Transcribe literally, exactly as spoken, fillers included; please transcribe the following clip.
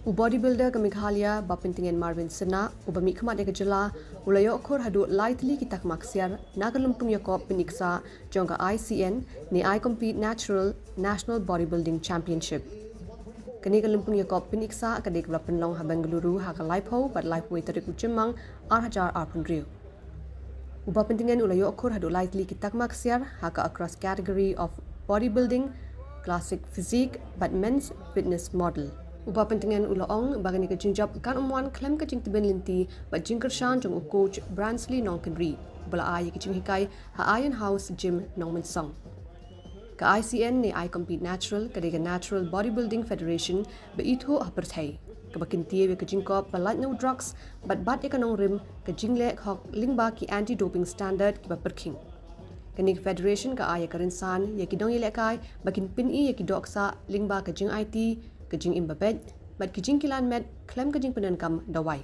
U bodybuilder ka Meghalaya, Bah Pyntngen Marvin Synnah, uba mihkhmat ïa ka jylla, u la ïoh khur haduh lai tylli ki takma ksiar na ka lympung ïakop pyniksah jong ka I C N ne I Compete Natural National Bodybuilding Championship. Kane ka lympung ïakop pyniksah ka dei kaba la pynlong ha Bengaluru ha ka laiphew bad laiphew tarik u Jymmang ar hajar arphew hynriew. U Bah Pyntngen u la ïoh khur haduh lai tylli ki takma ksiar ha ka across category of bodybuilding, classic physique bad men's fitness model. U Bah Pyntngen u la ong ba kane ka jingjop kan ym wan khlem ka jingtbyn lynti bad jingkyrshan jong u coach Bransley Nongkynrih, uba la ai ïa ka jinghikai ha Iron House Gym, Nongmynsong. Ka I C N ne I Compete Natural ka dei ka Natural Bodybuilding Federation ba ithuh ha pyrthei, kaba kyntiew ïa ka jingkop ba lait na u drugs bad bat ïa ka nongrim ka jingleh hok lyngba ki anti-doping standard kiba pyrkhing. Kane ka federation ka ai ïa ka rynsan ïa ki nongïalehkai ba kin pyni ïa ki dohksah lyngba ka jingaiti, ka jingim babeit bad ki jingkilan met khlem ka jingpyndonkam dawai.